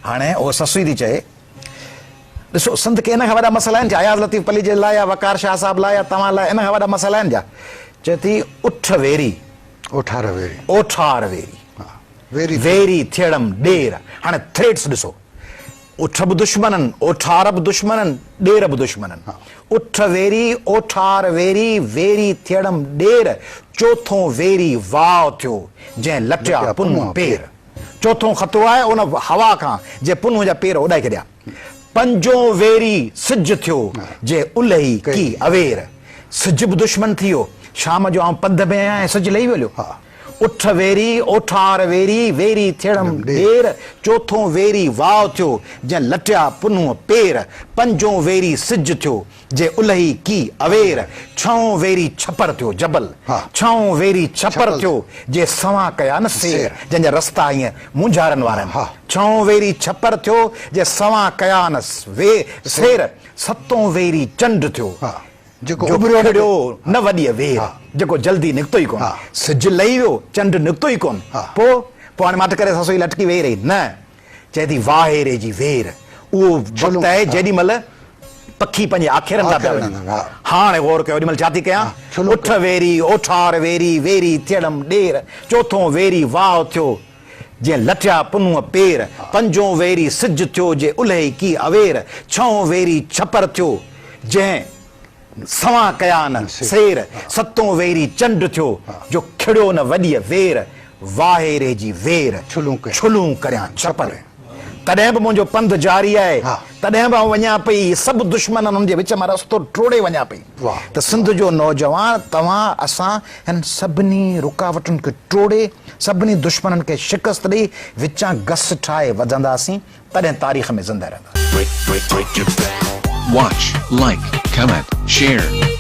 هاڻي اهو سسئي ٿي چئي، ڏسو سنڌ کي ان کان وڏا مسئلا آهن ڇا؟ اياز لطيف پليجي لاء يا وقار شاهه صاحب لاء يا توهان لاء ان کان وڏا مسئلا آهن ڇا؟ چئي ٿي اٺ ويري. اوٺار ويري. اوٺار ويري. ويري. ويري ٿيڙم ڏير. هاڻي ٿريٽس ڏسو. اٺ به دشمنن، اوٺار به دشمنن، ڏير به دشمنن. اٺ ويري، اوٺار ويري، ويري ٿيڙم ڏير، چوٿون ويري واء ٿيو، جنهن لٽيا پنهون پير. چوٿون خطرو آهي ان هوا کان، جنهن پنهون جا پير اڏائي ڇڏيا. پنجون ويري سج ٿيو، جنهن الهي ڪي اوير. سج به دشمن ٿي ويو. شام جو آئون پنڌ ۾ آهيان ۽ سج لهي ويو هليو. اٺ ويري، اوٺار ويري، ويري ٿيڙم ڏير، چوٿون ويري واء ٿيو، جنهن لٽيا پنهونء پير، پنجون ويري سج ٿيو، جي الهي ڪي اوير، ڇهون ويري ڇپر ٿيو، جبل، ڇهون ويري ڇپر ٿيو، جي سوان ڪيا نه سير، جنهن جا رستا ائين مونجهارن وارا آهن، ڇهون ويري ڇپر ٿيو، جي سوان ڪيا نه سير، ستون ويري چنڊ ٿيو. جيڪو جو اڀريو نه کڙيو نه وڏيء وير، جيڪو جلدي نڪتو ئي ڪونه. سج لهي ويو، چنڊ نڪتو ئي ڪونه. پوء؟ پوء هاڻي ماٺ ڪري سسئي لٽڪي ويهي رهي. نه، چئي ٿي واهيري جي وير، اهو وقت آهي جيڏي مهل پکي پنهنجي آکيرن ڏانهن پيا وڃن. هاڻي غور ڪيو، اوڏي مهل ڇا ٿي ڪيان؟ اٺ ويري، اوٺار ويري، ويري ٿيڙم ڏير، چوٿون ويري واء ٿيو، جنهن لٽيا پنهونء پير، پنجون ويري سج ٿيو، جي الهي ڪي اوير، ڇهون ويري ڇپر ٿيو، جنهن سوان ڪيا نه سير، ستون ويري چنڊ ٿيو، جو کڙيو نه وڏيء وير، واهيري جي وير، ڇلون ڪريان ڇپر. تڏهن به منهنجو پنڌ جاري آهي، تڏهن به آئون وڃان پئي، هي سڀ دشمن انهن جي وچ مان رستو ٽوڙي وڃان پئي ته سنڌ جو نوجوان توهان اسان هن سڀني رڪاوٽن کي ٽوڙي، سڀني دشمنن کي شڪست ڏئي، وچان گس ٺاهي وڌنداسين، تڏهن تاريخ ۾ زنده رهنداسين. Watch, like, comment, share.